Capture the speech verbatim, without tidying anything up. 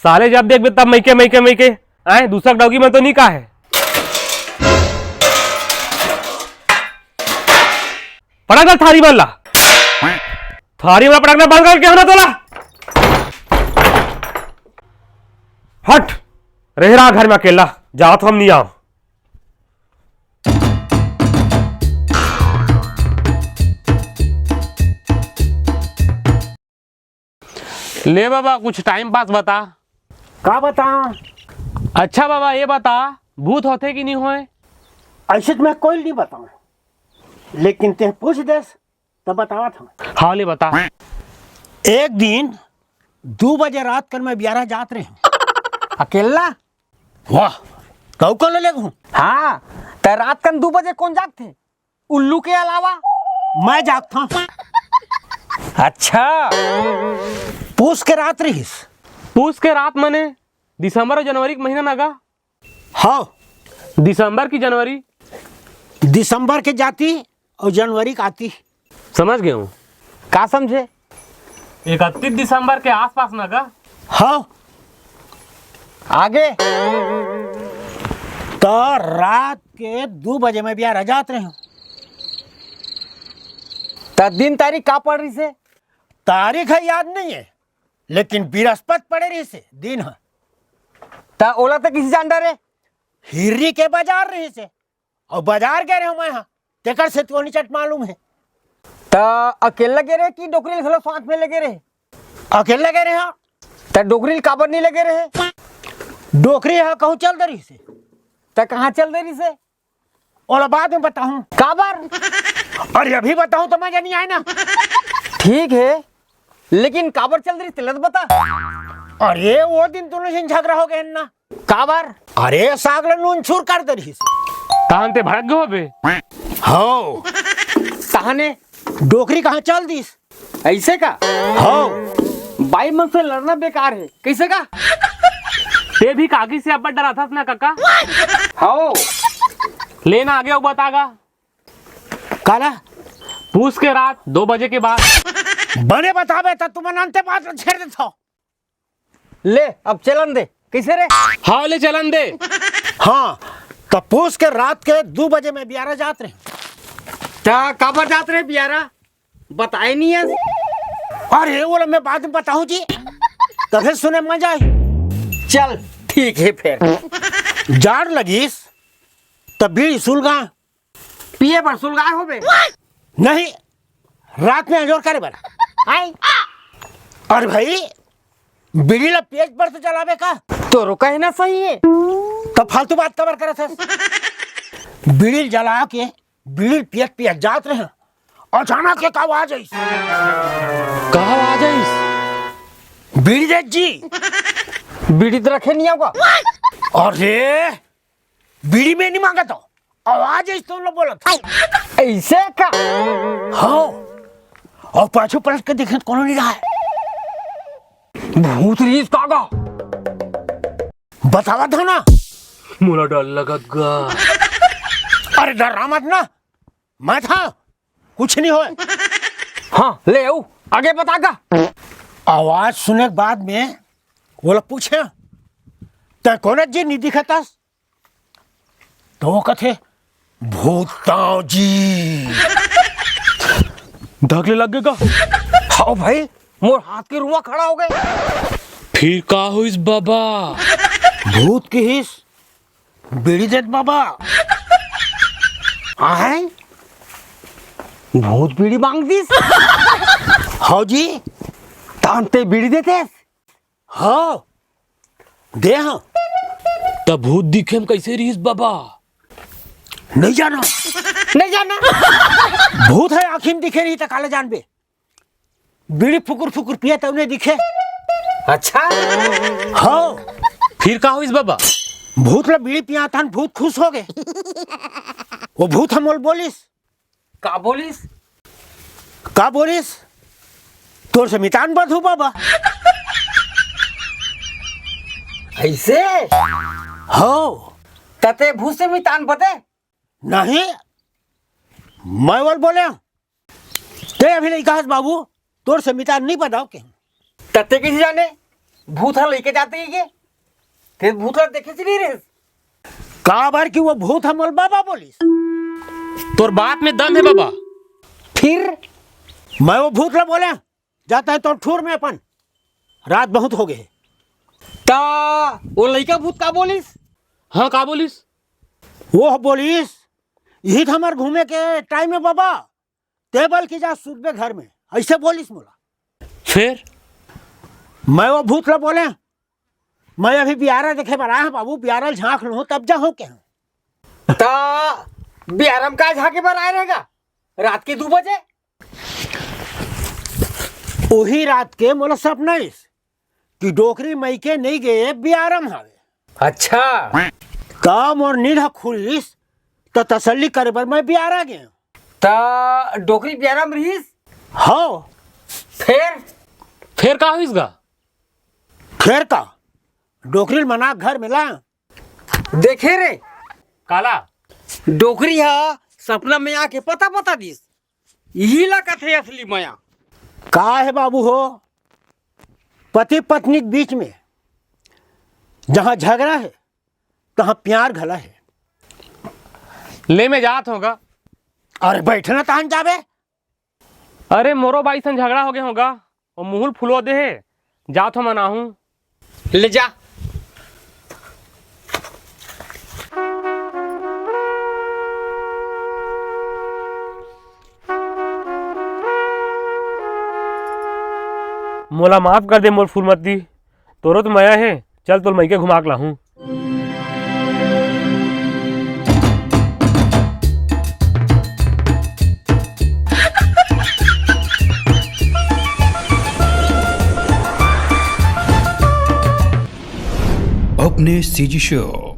साले जब देखबे तब मइके, मइके, मइके। आए, दूसरा डौकी मन तो नहीं का है। पटक ना थारी मन ला। थारी मन पटकना बंद करके हो ना तोला। हट, रहे रहा घर में अकेला, जात हम नहीं आओ। ले बाबा, कुछ टाइम पास बता। का बताओं? अच्छा बाबा, ये बता, भूत होथे कि नहीं होय? ऐसे तो मैं कोई नहीं बताऊं, लेकिन ते पूछ देस, तब बतावत हूँ। हाँ, ले बता। एक दिन दू बजे रात कन मैं बियारा जात रहे हूँ। अकेला? वाह, कऊ को ले लेगहूँ? हाँ, त रात कन दू बजे कौन जागथे? उल्लू के अलावा? मैं जागथा। अच्छा। पूस के रात रहिस। पूस के रात मने दिसंबर अउ जनवरी के महीना ना गा? हाँ। दिसंबर की जनवरी? दिसंबर के जाती अउ जनवरी के आती। समझ गए हूँ। का समझे? इकतीस दिसंबर के आसपास ना गा? हाँ। आगे? त रात के दू बजे मैं बियारा जात रहे हूँ। त दिन तारीख का पड़ रहिसे? तारीख है याद नहीं है, लेकिन बृहस्पत पड़े रहिसे दिन ह। त ओला त किसी जान डरे? हिर्री के बाजार रहिसे, अउ बाजार गए रहे मैं हा, तेकर से तो निचट मालूम है। त अकेला गे रहे कि डोकरी ल घलो साथ में लेगे रहे? अकेला गए रहे हा। त डोकरी ल काबर नहीं लेगे रहे? डोकरी हा कहूँ चल दे रहिसे। त कहाँ चल दे रहिसे? ओला बाद में बताहूँ। काबर? अरे अभी बताहूँ त मजा नहीं आए ना। ठीक है, लेकिन काबर चल दे रहिस तेला तो बता। अरे वो दिन दोनों झन झगड़ा हो गए ना। काबर? अरे साग ल नून छूर कर दे रहिस। तहन ते भड़क गए होबे। हो। तहने? डोकरी कहाँ चल दिस? ऐसे का? हो। बाई मन से लड़ना बेकार है। कैसे का? ते भी काकी से अब्बड़ डराथस ना काका। हो। लेना आगे अउ बता गा। काला? पूस के रात दो बजे के बाद। बने बताबे त तुमन अंते बात ल छेड़ देथव। ले अब चलन दे। कैसे रे? हाँ, ले चलन दे। हाँ, त पूस के रात के दू बजे मैं बियारा जात रहे। त काबर जात रहे बियारा? बताए नहीं है। अरे, वो मैं बाद में बताहूँ जी, तभे सुने मजा आई। चल, ठीक है फिर। जाड़ लगिस, त बीड़ी सुलगा। पिए बर सुलगाए होबे? नहीं, रात में अंजोर करे बर। आई। अरे भाई, बीड़ी ला पेट बर तो जलाबे का? तोरो कहना सही है। त फालतू बात काबर करत हस? बीड़ी जला के बीड़ी पियत पियत जात रहे, अचानक एक आवाज आइस। का आवाज आइस? बीड़ी दे जी। बीड़ी तो रखे नहीं होगा। अरे, बीड़ी में नहीं मांगा तो आवाज आइस तो लोग बोलत। ऐसे का? हाँ। अउ पाछू पलट के देखे त कोनो नहीं रहा है। भूत रहिस का गा? बतावत हँव ना। मोला डर लगत गा। अरे डरा मत ना, मैं था, कुछ नहीं होय। हाँ, ले आऊ, आगे बता गा। आवाज सुने के बाद में ओला पूछे, "तैं कोन जी नहीं दिखतस?" तो वो कथे, "भूत ताऊ जी।" धक ले लग गे का? हाँ भाई, मोर हाथ के रुआ खड़ा हो गए। फिर का होइस बाबा? भूत किहिस, "बीड़ी देत बाबा।" आय? भूत बीड़ी मांग दिस? हाँ जी। तहन तैं बीड़ी देतेस? हाँ, दे हाँ। त भूत दिखे म कैसे रहिस बाबा? नहीं जाना। नहीं जाना। भूत ह आँखी म दिखे रही त काला जानबे। बीड़ी फुकुर फुकुर पिए तउने दिखे। अच्छा। हाँ। फिर का होइस बाबा? भूत ल बीड़ी पियाथन, भूत खुश हो गए। वो भूत ह मोला बोलिस, का बोलिस? का बोलिस? तोर से मितान बंधहूँ बाबा। ऐसे? हो। त तैं भूत से मितान बंधे? नहीं, मैं बोल बोले। तैं अभी लइका हस बाबू, तोर से मितान नहीं बंधाव के। त तैं कैसे जाने? भूत ह लइके जाते ही के। ते भूत ला देखे से नहीं रहे? काबर कि वो भूत ह मोला बाबा बोलिस। तोर बात में दम है बाबा। फिर मैं वो भूत ला बोले, जाता है तो ठूर में अपन, रात बहुत हो गए। ता वो लइका भूत का बोलिस? हाँ, का बोलिस? वो बोलिस, यही तो हमार घूमे के टाइम है बाबा, टेबल की जा सुतबे घर में, ऐसे बोलिस मोला। फिर? मैं वो भूत ला बोले, मैं अभी बियारा देखे बर आया हूँ बाबू, बियारा ल झांक लूँ तब जाहूँ के। ता बियारा में का झांके बर आए रहेगा रात के दो बजे? वही रात के मोला सपना इस कि डोकरी मइके नहीं गए, बियारा में हावे। अच्छा। ता मोर नींद ह खुलिस, त तसल्ली करे बर मैं बियारा गए। ता डोकरी बियारा में रहिस? हाँ। फिर? फिर का होइस गा? फिर का? डोकरी ल मना घर में ला। देखे रे, काला? डोकरी ह सपना में आके पता बता दिस। यही ला कथे असली मया। का है बाबू हो, पति पत्नी के बीच में जहाँ झगड़ा है, तहाँ प्यार घला है। ले, मैं जात होगा। अरे बैठना, तहन जाबे। अरे, मोरो बाई सन झगड़ा हो गए होगा, वो मुहुल फुलो दे है, जात हो मनाहूँ। ले जा। मोला माफ कर दे मोर फूलमती, तोरो तो मया है, चल तोल मइके घुमा के लाहूँ। अपने सीजी शो।